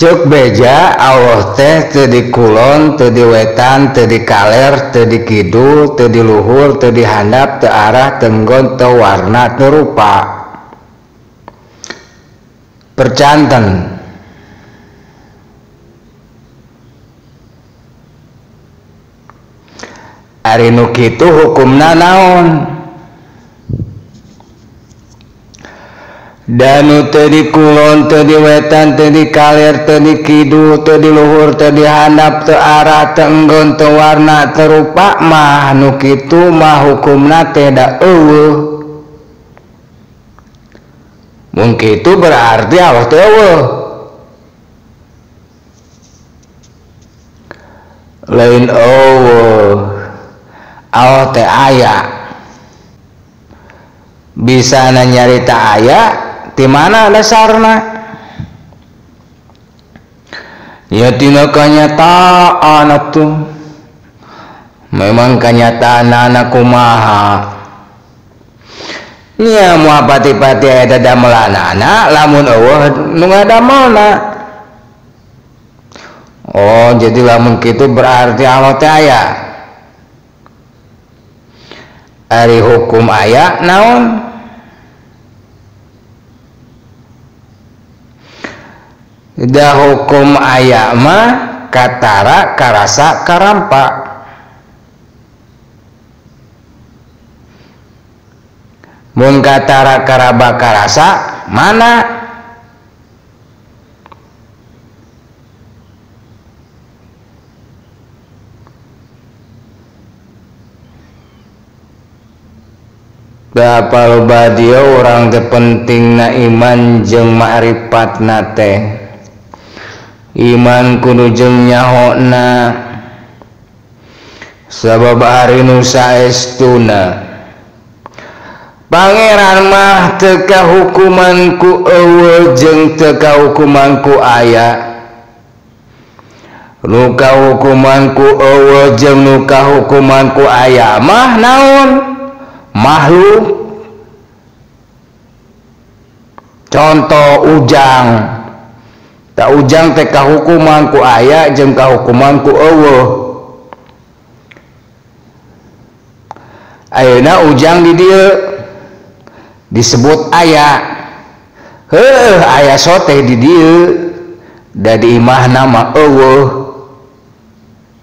Cek beja Allah teh teu di kulon, teu di wetan, teu di kaler, teu di kidul, teu di luhur, teu di handap, teu arah, teu nggon, teu warna, teu rupa. Percanten. Ari nu kitu hukumna naon? Danu teu di kulon, teu di wetan, teu di kaler, teu di kidul, teu di luhur, teu di handap, teu arah, teu enggon, teu warna, teu rupa mah nu kitu mah hukumna teh da eueuh. Mun kitu berarti Allah teh eueuh. Lain eueuh, Allah teh aya. Bisa nyarita aya di mana dasarna? Ya tina kanyataan atuh. Memang kanyataanana kumaha? Nya moal pati-pati aya dadamelanana lamun eueuh nu ngadamelna. Oh, jadi lamun kitu berarti Allah teh aya. Ari hukum aya naon? Da hukum aya mah katara karasa karampa. Mun katara karaba karasa mana? Da loba dieu urang teh pentingna iman jeung ma'rifatna teh. Iman kudu jeung nyahona, sabab ari nu saestuna Pangeran mah teu kahukuman ku eueuh jeung teu kahukuman ku aya. Nu kahukuman ku eueuh jeung nu kahukuman ku aya mah naon? Makhluk. Contoh ujang. Ta ujang teh kahukuman ku aya jeung kahukuman ku eueuh. Ayeuna ujang di dieu disebut aya. Heuh, aya sote di dieu da di imahna mah eueuh.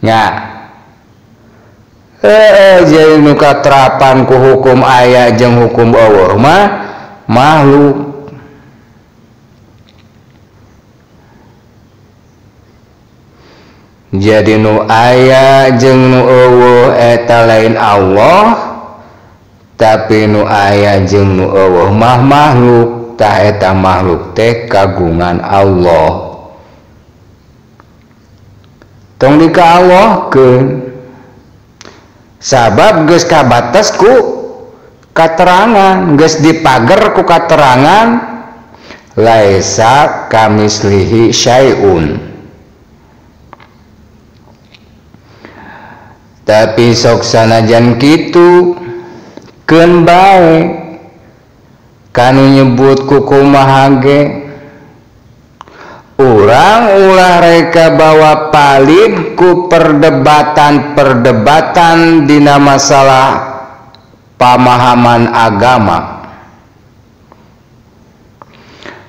Nya. Heuh, jadi nu katerapan ku hukum aya jeung hukum eueuh mah makhluk. Jadi nu aya jeung nu eueuh eta lain Allah, tapi nu aya jeung nu eueuh mah makhluk. Tah eta makhluk teh kagungan Allah. Tong dika Allahkeun, sabab geus kabates ku katerangan, geus dipager ku katerangan laisa kamislihi syai'un. Tapi sok sanajan kitu keun bae kanu nyebut kukumaha ge urang ulah reka bawa palid ku perdebatan-perdebatan dina masalah pamahaman agama.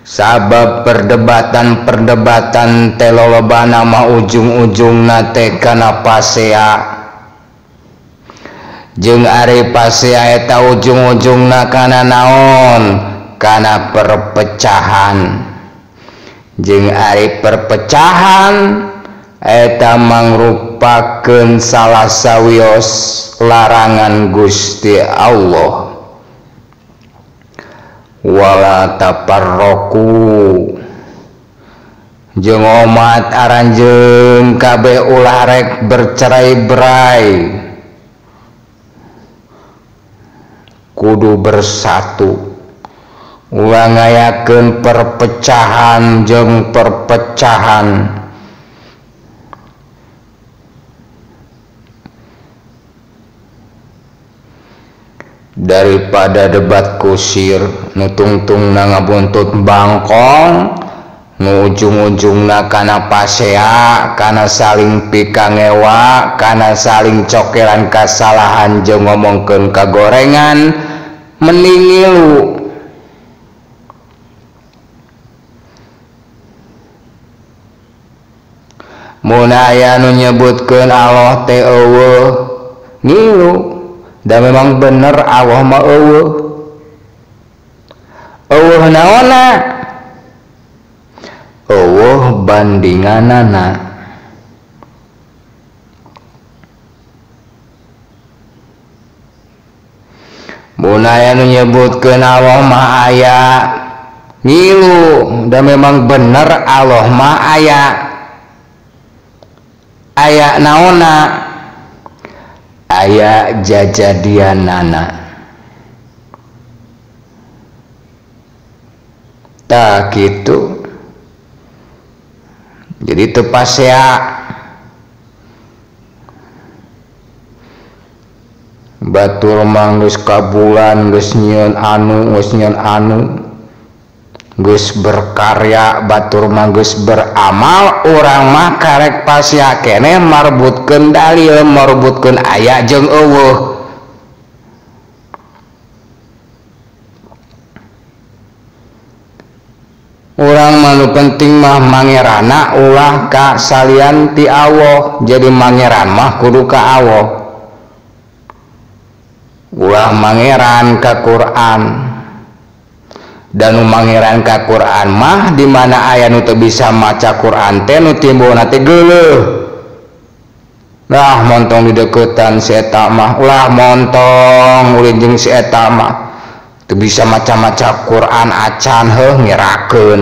Sabab perdebatan-perdebatan teh lolobana mah ujung-ujungna teh kana pasea. Jeung ari pasea eta ujung-ujungna kana naon? Kana perpecahan. Jeung ari perpecahan eta mangrupakeun salah sawios larangan Gusti Allah. Wala taparroku, jeung omat aranjeun kabeh ulah rek bercerai-berai, kudu bersatu, ulah ngayakeun perpecahan jeung perpecahan. Daripada debat kusir nu tungtungna ngabuntut bangkong, Nu ujung-ujungna kana pasea, kana saling pikangewa, kana saling cokelan kasalahan jeung ngomongkeun kagorengan, mending ngilu. Mun aya nu nyebutkeun Allah teh eueuh, ngilu. Da memang bener Allah mah eueuh. Eueuh naonna? Eueuh bandinganana. Mun aya nu nyebutkeun Allah mah aya, ngilu. Da memang bener Allah mah aya. Aya naonna? Aya jajadianana. Tah kitu. Jadi teu pasea. Batur mah geus kabulan, geus nyieun anu, geus nyieun anu, geus berkarya, batur mah geus beramal, urang mah karek pasea keneh marebutkeun dalil, marebutkeun aya jeung eueuh. Urang mah nu penting mah mangerana ulah ka salian ti Allah. Jadi mangeran mah kudu ka Allah, ulah mangeran ka Quran. Dan nu mangeran ka Quran mah di mana aya nu teu bisa maca Quran teh nu timbulna teh geuleuh. Lah montong dideukeutan si eta mah, ulah montong ulin jeung si eta mah teu bisa maca-maca Quran acan, heuh ngerakeun.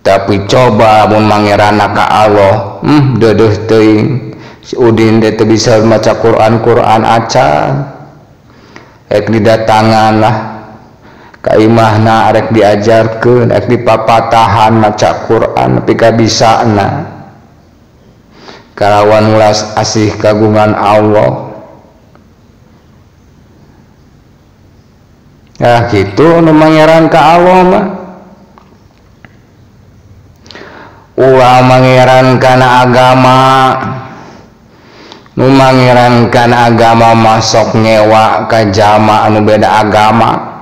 Tapi coba mun mangeranna ka Allah, deudeuh teuing si Udin teh teu bisa maca Quran, Quran acan. Rek didatangan lah ka imahna, rek diajarkeun, rek dipapatahan maca Quran nepi ka bisana. Kalawan ulas asih kagungan Allah. Ah gitu nu mangeran ka Allah mah. Ulah mangeran kana agama. Nu mangeran kana agama masuk nyewa ka jama anu beda agama.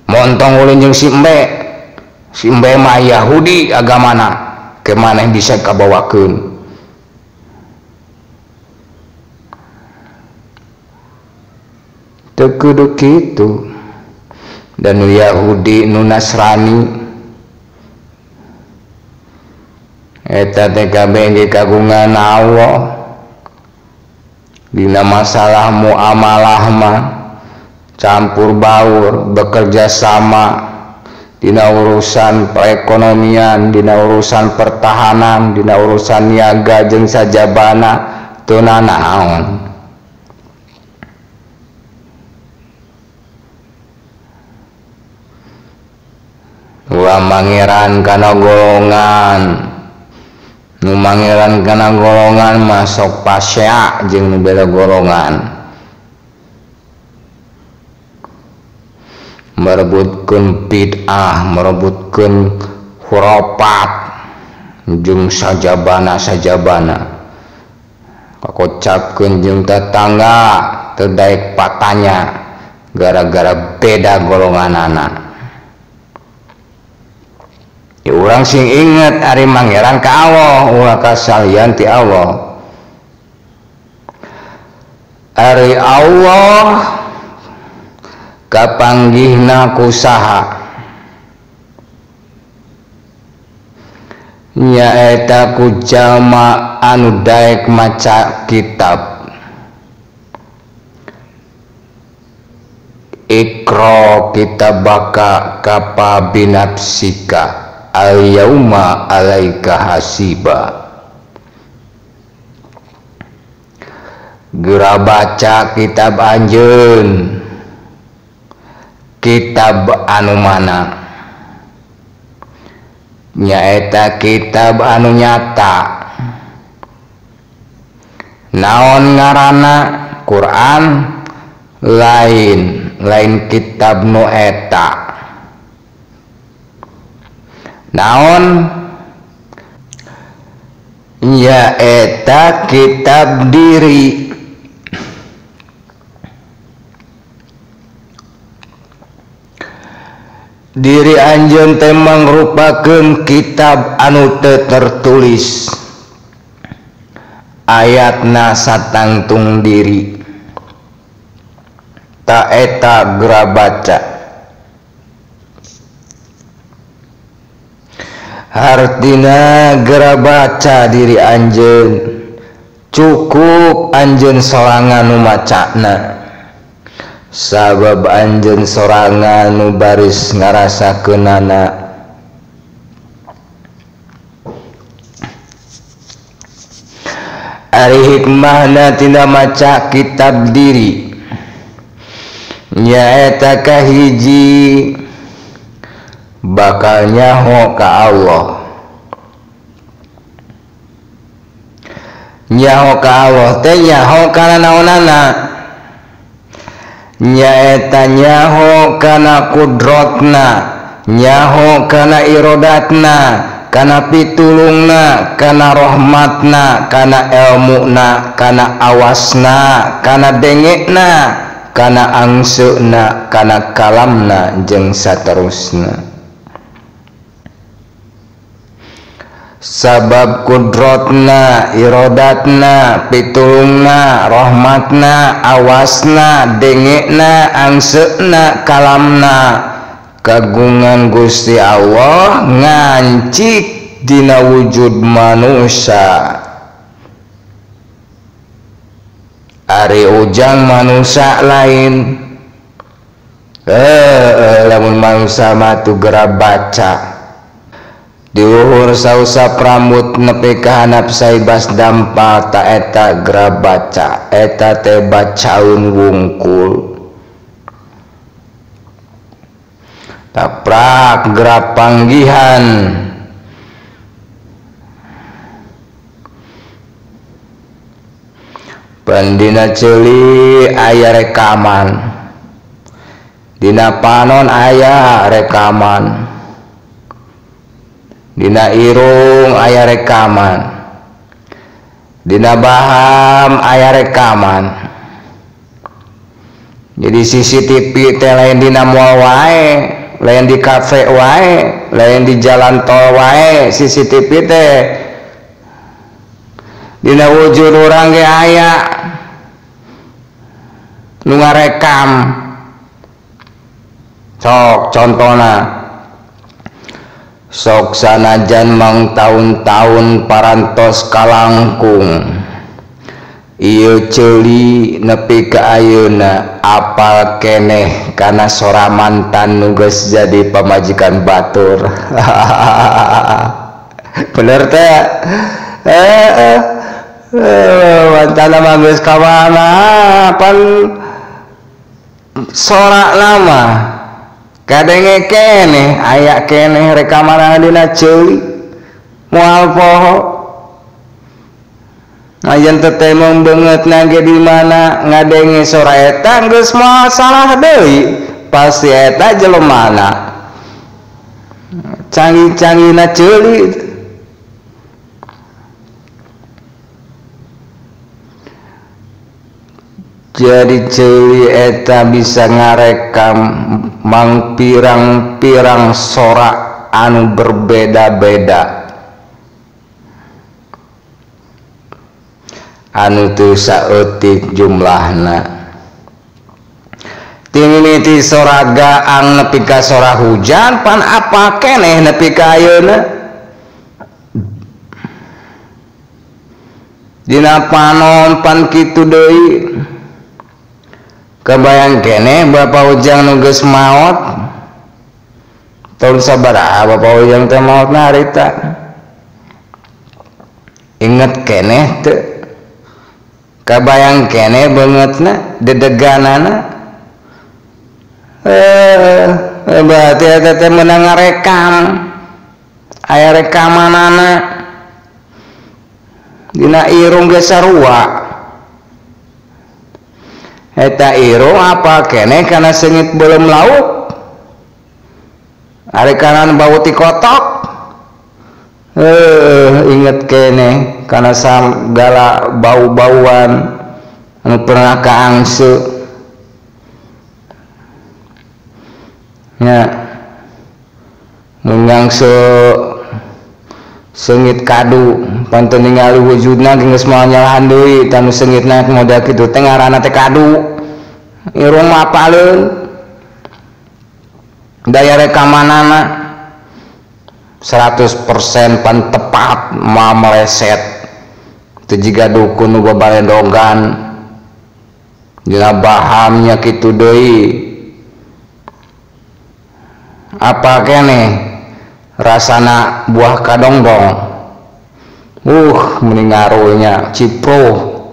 Montong ulin jeung si embe. Si embe mah Yahudi agamana, ke maneh bisa kabawakeun. Teu kudu kitu. Dan nu Yahudi nu Nasrani eta teh kabeh ge kagungan Allah. Dina masalah muamalah mah campur baur, bekerja sama dina urusan perekonomian, dina urusan pertahanan, dina urusan niaga jeung sajabana teu nanaon. Ulah mangeran kana golongan. Nu mangeran kana golongan masuk pasea jeung nu beda golongan. Merebutkeun bid'ah, merebutkeun khurafat jeung sajabana-sajabana. Kakocapkeun jeung tetangga teu daek patanya gara-gara beda golonganana. Ya urang sing inget ari mangeran ka Allah, ulah ka salian ti Allah. Ari Allah kapanggihna ku saha? Nyaeta ku jalma anu daek maca kitab. Iqra kitabaka kafa binafsika al-yauma alaika hasiba. Geura baca kitab anjeun. Kitab anu mana? Nyaeta kitab anu nyata. Naon ngaranna? Quran lain, lain kitab nu eta. Naon nyaeta kitab diri. Diri anjeun teh mangrupakeun kitab anu teu tertulis, ayatna satangtung diri ta eta geura baca. Hartina geura baca diri anjeun, cukup anjeun sorangan nu macana, sabab anjeun sorangan nu baris ngarasakeunana. Ari hikmahna tina maca kitab diri nyaeta kahiji bakal nyaho ka Allah. Nyaho ka Allah teh nyaho kana naonana, nyaeta nyaho kana kudrotna, nyaho kana irodatna, kana pitulungna, kana rahmatna, kana elmuna, kana awasna, kana dengekna, kana angseuna, kana kalamna, jeung saterusna. Sabab kudrotna, irodatna, pitulungna, rahmatna, awasna, dengekna, angseuna, kalamna kagungan Gusti Allah ngancik dina wujud manusia. Ari ujang manusia lain, lamun manusia mah tu geura baca. Di luhur sausap rambut nepi ka handap saibas dampal ta eta geura baca, eta teh bacaeun wungkul. Taprak geura panggihan Pandina ceuli aya rekaman, dina panon aya rekaman, dina irung aya rekaman, dina baham aya rekaman. Jadi CCTV teh lain dina mall wae, lain di kafe wae, lain di jalan tol wae, CCTV teh dina wujud urang ge aya nu ngarekam. Sok contona, sok sanajan mang taun-taun parantos kalangkung ieu ceuli nepi ka ayeuna apal keneh kana sora mantan nu geus jadi pamajikan batur. Bener teh? Mantan mah geus ka mana pan sora lama kadenge keneh aya keneh rekaman dina ceuli moal poho. Ayeuna teh temong beungeutna ge di mana ngadenge sora eta geus moal salah deui, pasti eta jelemana canggih-canggihna ceuli. Jadi ceuli eta bisa ngarekam mang pirang-pirang sora anu berbeda-beda anu teu saeutik jumlahna. Timimiti sora gaang nepi ka sora hujan pan apa keneh nepi ka ayeuna. Dina panon pan kitu deui. Kebayang keneh Bapak Ujang nu geus maot tahun sabaraha Bapak Ujang teh maotna harita, inget keneh teu? Kabayang keneh beungeutna dedeganana. Berarti eta teh meunang ngarekam, aya rekamanana dina irung geus sarua. Eta irung apa keneh kana seungit beuleum lauk, ari kanan bau ti kotok. Inget kene kana segala bau-bauan anu pernah kaangse nya mun ngangse seungit kadu pantun ningali wujudna geus moal nyalahan deui tanu seungitna model kitu teh ngaranna teh kadu irung mah apaleun daya rekamanana 100% pan tepat ma meleset teu jiga dukun nu babalendogan dina bahamnya kitu deui apa keneh rasana buah kadongdong mending ngaruhnya cipruh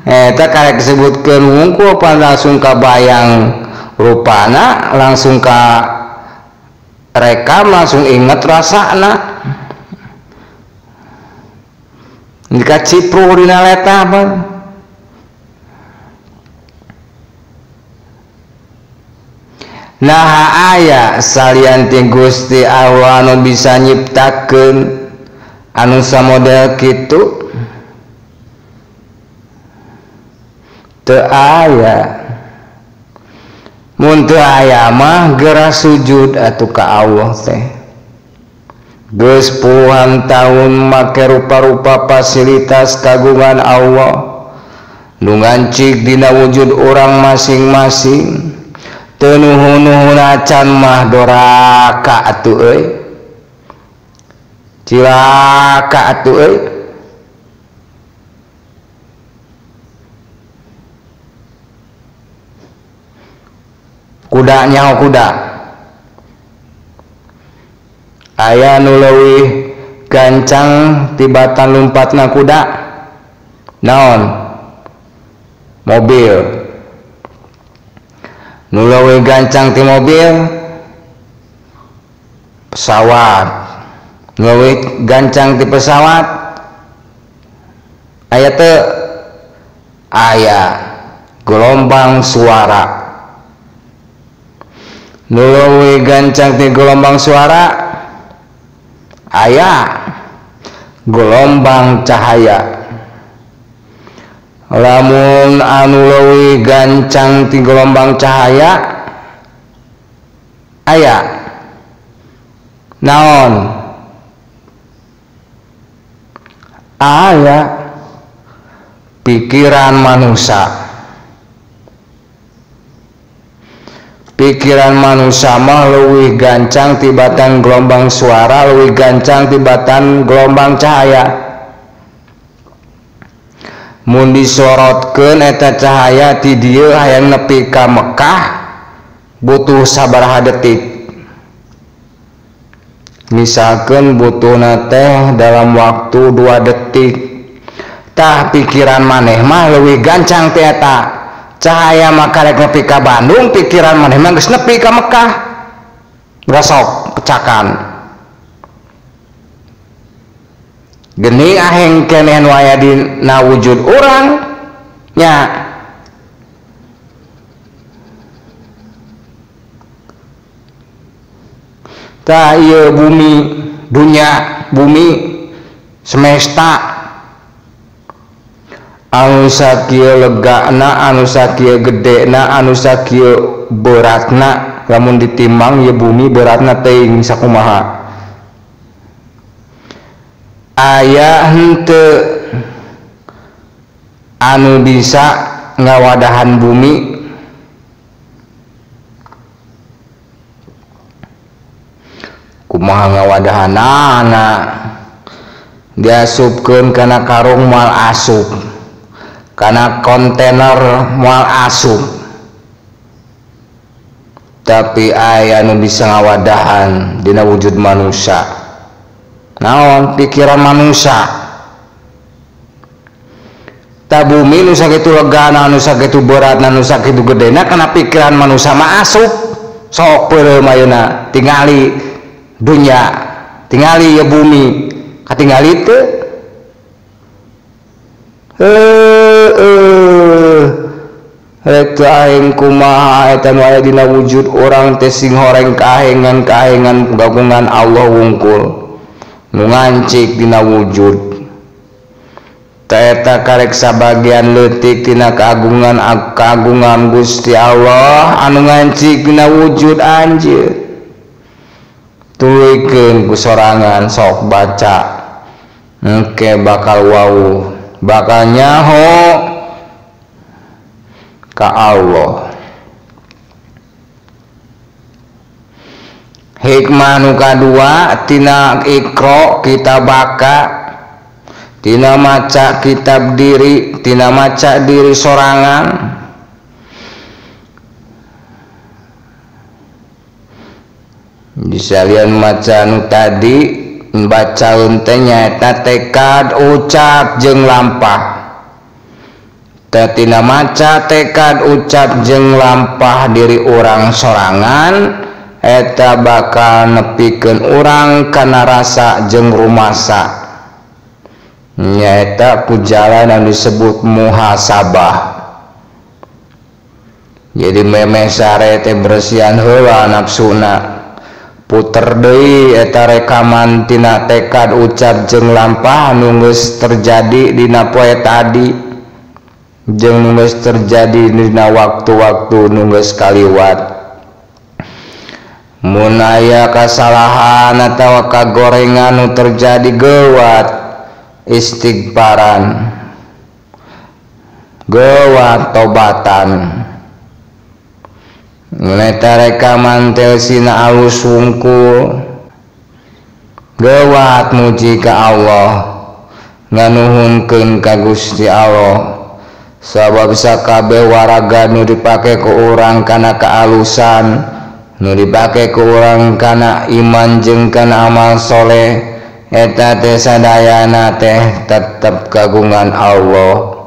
eta karek disebutkeun wungkul pan langsung kabayang rupana langsung ka rekam langsung inget rasana jika cipruh dina letah apa. Nah aya salian ti Gusti Allah anu bisa nyiptakeun anu samodel kitu teu aya. Mun teu aya mah geura sujud atuh ka Allah teh. Geus puluhan tahun make rupa-rupa fasilitas kagungan Allah nu ngancik dina wujud urang masing-masing. Teu nuhun-nuhun acan mah doraka atuh euy. Cilaka atuh euy. Kuda nyaho kuda aya nu leuwih gancang tibatan lumpatna kuda naon mobil nu leuwih gancang ti mobil pesawat nu leuwih gancang ti pesawat aya teu aya gelombang suara nu leuwih gancang ti gelombang suara aya gelombang cahaya lamun anu leuwih gancang ti gelombang cahaya aya naon aya pikiran manusia. Pikiran manusia mah leuwih gancang tibatan gelombang suara, leuwih gancang tibatan gelombang cahaya. Mun disorotkeun eta cahaya ti dieu hayang nepi ka Mekah butuh sabaraha detik. Misalkeun butuhna teh dalam waktu 2 detik. Tah pikiran maneh mah leuwih gancang ti eta. Cahaya mah karek nepi ka Bandung, pikiran maneh mah geus nepi ka Mekah. Ngrasok pecakan. Geuning aheng keneh nu aya dina wujud urang nya. Tah ieu bumi, dunya, bumi semesta anu sakieu legana, anu sakieu gedena, anu sakieu beratna, lamun ditimbang ieu bumi beratna teuing sakumaha. Aya henteu anu bisa ngawadahan bumi kumaha ngawadahanana diasupkeun kana karung moal asup kana kontainer moal asup tapi aya nu bisa ngawadahan dina wujud manusia naon pikiran manusia ta bumi nu sakitu legana nu sakitu beratna nu sakitu gedena kana pikiran manusia mah asup sok peureum ayeuna tingali dunya tingali ya bumi katingali teu rek teu aing kumaha eta nu aya dina wujud urang teh sing horeng kahengan-kahengan gagungan Allah wungkul. nu ngancik dina wujud. Eta karek sabagian leutik tina keagungan kagungan Gusti Allah anu ngancik dina wujud anjeun. Tuluykeun ku sorangan sok baca engke bakal wau bakal nyaho ka Allah. Hikmah nu kadua tina Iqra kitabaka, tina maca kitab diri, tina maca diri sorangan. Disalian maca nu tadi bacaeun teh nyaeta tekad ucap jeung lampah. Teh tina maca tekad ucap jeung lampah diri urang sorangan eta bakal nepikeun urang kana rasa jeung rumasa, nyaeta ku jalan anu disebut muhasabah. Jadi memeh sare teh bersihan heula nafsuna, puter deui eta rekaman tina tekad ucap jeung lampah anu geus terjadi dina poe tadi jeung nu geus terjadi dina waktu-waktu nu geus kaliwat. Mun aya kasalahan atawa kagorengan nu terjadi geuwat istighfaran, geuwat tobatan. Mun eta rekaman teh sina alus wungkul, geuwat muji ka Allah, nganuhunkeun ka Gusti Allah. Sabab sakabeh waraga nu dipake ku urang kana kaalusan, nu dipake ku urang kana iman jeung kana amal soleh, eta teh sadayana teh tetep kagungan Allah.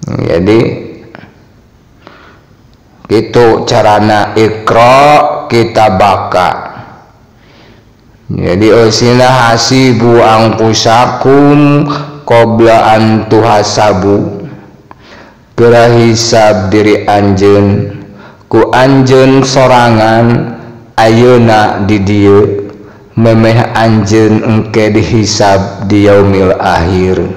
Jadi kitu carana Iqra kitabaka. Jadi eusina hasibu angkusakum qabla an tuhasabu. Geura hisab diri anjeun ku anjeun sorangan ayeuna di dieu memeh anjeun engke dihisab di yaumil akhir.